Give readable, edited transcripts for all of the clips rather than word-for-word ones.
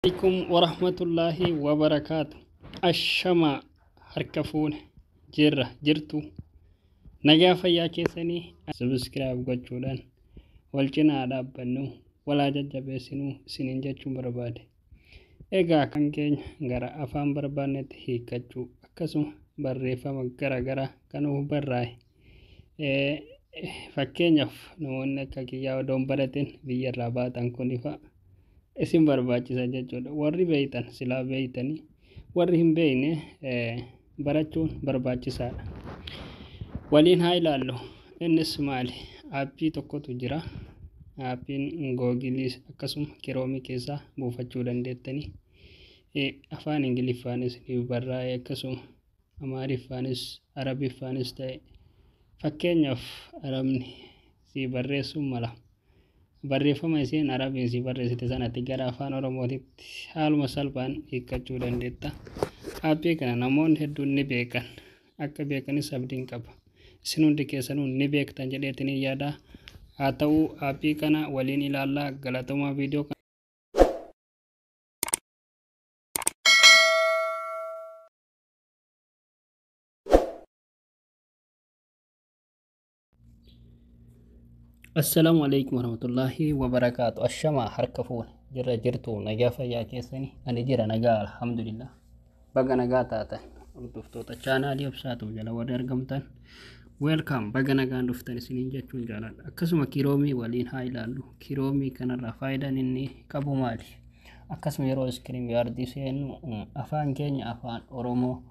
Alaikum warahmatullaahi wabarakaatu. Ashamaa, harka fuune, jirra jirtu, nagaa fayyaa keessanii? Subscribe gochuudhaan wal cinaa dhaabbannu, walaa jajjabeessinuu isiniin jechuun barbaade. Egaa kan keenya gara afaan barbaannetti hiikkachuu, akkasuma barreeffama gara garaa kan nuuf barraa'e, fakkeenyaaf namoonni akka kiyyaa odoon baratin biyyarraa baatan kun ifa isin barbaachisa jechuudha. Warri beeytan silaa beeytanii, warri hin beeyne barachuun barbaachisaadha. Waliin haa ilaallu. Innis maali? Aappii tokkotu jira. Aappiin Googilii akkasuma Kiroomii keessaa buufachuu dandeettanii. Afaan Ingiliffaanis ni barraa'e, akkasuma Amaariffaanis Arabiffaanis ta'e, fakkeenyaaf Arabni si barreessuun mala. Barreeffama isheen Arabiin si barreessite sanatti gara afaan Oromootitti haaluma salphaan hiikkachuu dandeetta. Aappii kana namoonni hedduun ni beekan. Akka beekanis abdiin qaba. Isin hundi keessanuu ni beektan jedheetiin yaada. Haa ta'u, aappii kana waliin ilaallaa. Galatoomaa. Viidiyoo kana. Assalaamu alaikum warahmatullaahi wabarakaatu. Ashamaa, harka fuune, jirra jirtu, nagaa fayyaa keessanii? Ani jira nagaa, alhamdulillah. Baga nagaa taatan. Hordoftoota chaanaalii Obsaatu jala warri argamtan, welcome, baga nagaan dhuftan isiniin jechuun jaaladha. Akkasuma Kiroomii waliin haa ilaallu. Kiroomii kanarraa faayidaan inni qabu maali? Akkasuma yeroo StreamYard seennu afaan keenya afaan Oromoo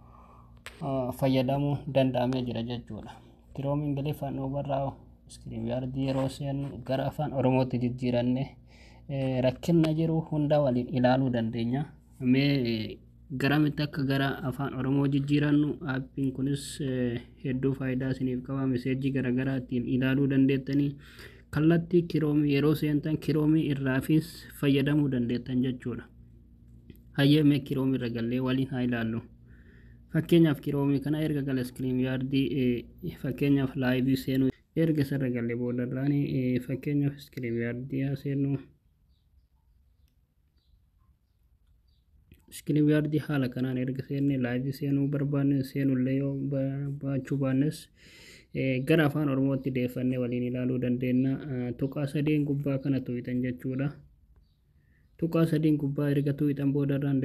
fayyadamuu danda'amee jira jechuudha. Kiroomii Ingiliffaan nu barraa'u StreamYard yeroo seennu gara afaan Oromootti jijjiiranne rakkina jiru hunda waliin ilaaluu dandeenya. Mee garamitti akka gara afaan Oromoo jijjiirannu, aappiin kunis hedduu faayidaa isiniif qaba. Miseejii garaagaraa ittiin ilaaluu dandeettanii, kallattii Kiroomii yeroo seentan Kiroomii irraafis fayyadamuu dandeettan jechuudha. Hayyee, mee Kiroomii irra gallee waliin haa ilaallu. Fakkeenyaaf Kiroomii kana erga gala StreamYard, fakkeenyaaf live seenuu erga isarra galee boodarraan, fakkeenyaaf StreamYard haa seennu. StreamYard haala kanaan erga seenne, live seenuu barbaanne seenullee yoo baachuu baannes, gara afaan Oromootti deeffannee waliin ilaaluu dandeenya. Tuqaa sadeen gubbaa kana tuqxan jechuudha. Tuqaa sadiin gubbaa erga tuqxan boodarraan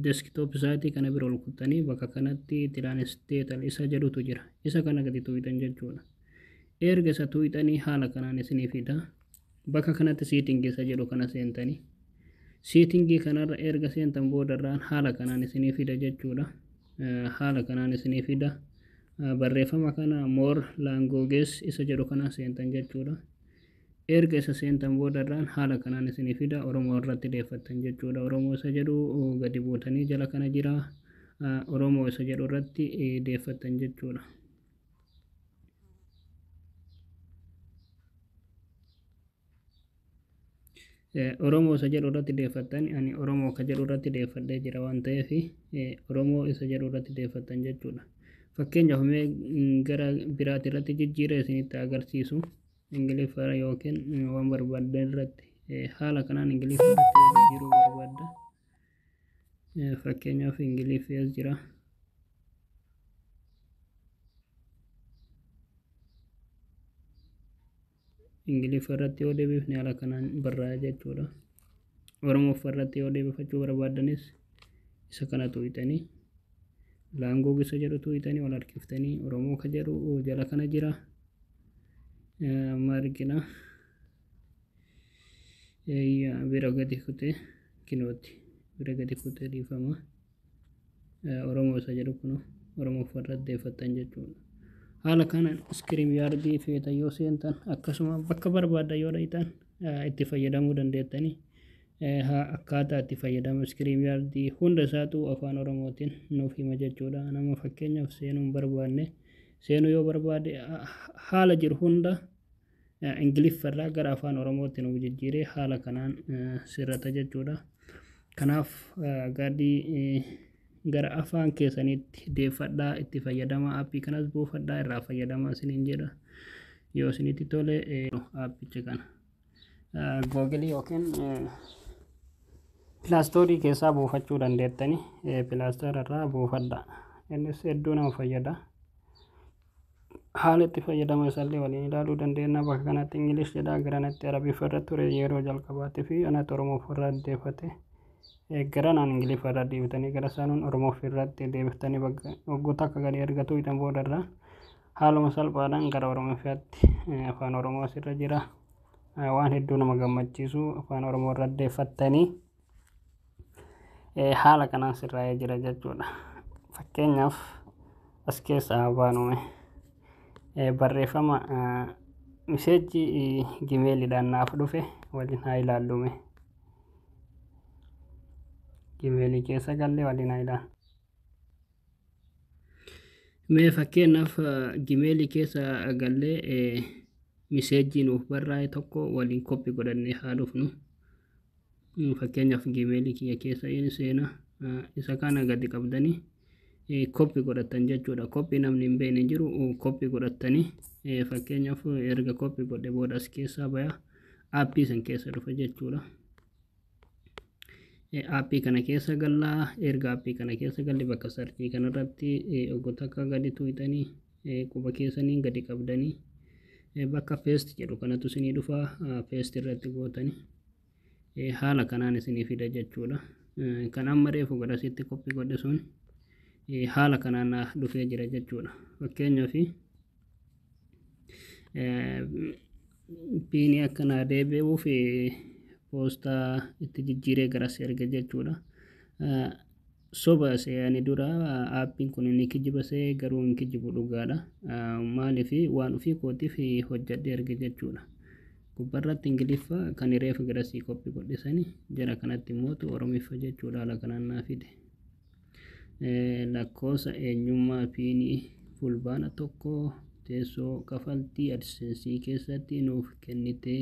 desktop site kana bira ol kuttanii bakka kanatti translate isa jedhutu jira. Isa kana gadi tuqxan jechuudha. Erga isa tuqxanii haala kanaan isinii fida. Bakka kanatti setting isa jedhu kana seentanii. Setting kanarra erga seentan boodarraan haala kanaan isinii fida jechuudha. Haala kanaan isinii fida. Barreeffama kana more languages isa jedhu kana seentan jechuudha. Erga isa seentan boodarraan haala kanaan isinii fida. Oromoo irratti deeffattan jechuudha. Oromoo isa jedhu gadi buutanii jala kana jira. Oromoo isa jedhu irratti deeffattan jechuudha. Oromoo isa jedhu irratti deeffattan. Ani Oromoo ka jedhu irratti deeffadhee jira waan ta'eef, Oromoo isa jedhu irratti deeffattan jechuudha. Fakkeenyaaf mee gara biraati irratti jijjiiree isinitti agarsiisu, Ingiliffa yookiin waan barbaaddan irratti. Haala kanaan Ingiliffa irratti jijjiiruu barbaadda. Fakkeenyaaf Ingiliffi as jira. Ingiliffa irratti yoo deebifne haala kanaan barraa'a jechuudha. Oromoffa irratti yoo deebifachuu barbaaddanis isa kana tuqxanii, language isa jedhu tuqxanii, ol harkiftanii Oromoo ka jedhu jala kana jira. Amma argina. Bira gadi kutee kinootti bira gadi kutee, dhiifama. Oromoo isa jedhu kun Oromoffa irratti deeffattan jechuudha. Haala kanaan StreamYard feetan yoo seentan, akkasuma bakka barbaaddan yoo dhaqitan itti fayyadamuu dandeettanii. Akkaataa itti fayyadama StreamYard hunda isaatu afaan Oromootiin nuuf hima jechuudha. Nama fakkeenyaaf seenuu hin barbaanne, seenuu yoo barbaade, haala jiru hunda Ingiliffarraa gara afaan Oromootti nuuf jijjiiree haala kanaan sirrata jechuudha. Kanaaf gadi gara afaan keessanitti deeffadhaa, itti fayyadamaa, aappii kanas buufadhaa, irraa fayyadamaa isiniin jedha. Yoo isinitti tole aappicha kana Googilii yookiin Play Store keessaa buufachuu dandeettani. Play Store irraa buufadha. Innis hedduu nama fayyada. Haala itti fayyadama isaallee waliin ilaaluu dandeenya. Bakka kanatti English jedha, garanatti Arabiffa irra ture yeroo jalqabaatii fi anatti Oromoo irraa deeffate. Garanaan Ingiliffa irra deebitanii gara isaanuun Oromoo irratti deebiftanii waggoota akka gadi argatu idan booda irraa haaluma salphaadhaan gara Oromiffaatti afaan Oromoo asirra jira. Waan hedduu nama gammachiisu afaan Oromoo irra deeffattanii haala kanaan sirraa'ee jira jechuudha. Fakkeenyaaf, as keessa haa baanume. Barreeffama message Gmailiidhaan naaf dhufe waliin haa ilaallume. Gmail keessa gallee waliin haa ilaallu. Mee fakkeenyaaf, Gmail keessa gallee message nuuf barraa'e tokko waliin copy godhannee haa dhufnu. Fakkeenyaaf, Gmail kiyya keessa inni seena, isa kana gadi qabdanii copy godhattan jechuudha. Copy namni hin beekne jiru copy godhattanii, fakkeenyaaf, erga copy godhe booda as keessaa baya, app san keessa dhufa jechuudha. App kana keessa gallaa. Erga app kana keessa galle, bakka search kanarratti oggota akka gadi tuqxanii, quba keessanii gadi qabdanii, bakka paste jedhu kanatu isinii dhufa. Paste irratti gootanii haala kanaan isinii fida jechuudha. Kan amma reefu garasitti copy godhe sun haala kanaan naaf dhufee jira jechuudha. Fakkeenyaaf, PIN akka naa deebi'uuf poostaa itti jijjiiree garas erge jechuudha. Soba ani dura appiin kun inni kijiba see, garuu hin kijibu, dhugaadha. Maaliif? Waan ofii kootiif hojjedhe erge jechuudha. Gubbarratti Ingiliffa kan reefu garasii copy godhisanii, jara kanatti immoo Oromiffa jechuudha, haala kanaan naa fide. Lakkoofsa eenyummaa PIN Fulbaana 1 teessoo kafaltii AdSense keessatti nuuf kennite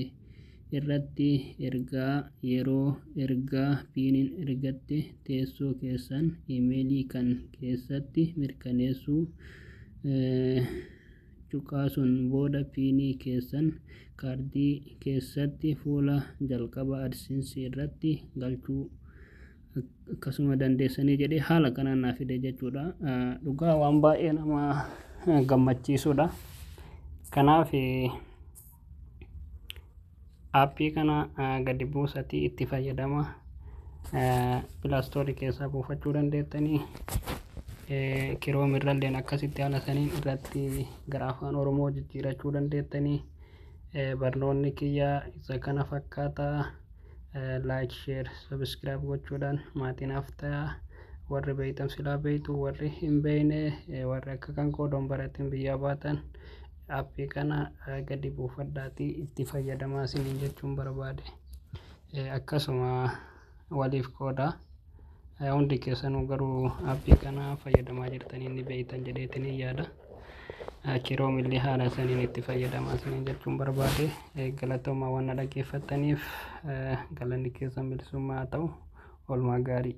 irratti ergaa yeroo ergaa PINiin ergatte teessoo keessan email kan keessatti mirkaneessuu cuqaasuun booda PIN keessan kaardii keessatti fuula jalqaba AdSense irratti galchuu akkasuma dandeessanii jedhee haala kanaan naa fide jechuudha. Dhugaa waan baay'ee nama gammachiisudha. Kanaaf app kana gadi buusatii itti fayyadama. Play Store keessaa buufachuu dandeettanii. Chrome irralleen akkasitti haala saniin irratti gara afaan Oromoo jijjiirachuu dandeettanii. Barnoonni kiyya isa kana fakkaata. Like, share, subscribe gochuudhaan maatii naaf ta'a. Warri beeytan silaa beeytu, warri hin beeyne, warri akka kan koodoon baratin biyyaa baatan, app kana gadi buufadhaatii itti fayyadamaa isiniin jechuun barbaade. Akkasuma waliif qooda. Hundi keessanuu garuu app kana fayyadamaa jirtanii ni beeytan jedheetiin yaada. Chrome illee haala saniin itti fayyadamaa isiniin jechuun barbaade. Galatoomaa, waan na dhaggeeffattaniif galanni keessan bilisummaa haa ta'u. Oolmaa gaarii.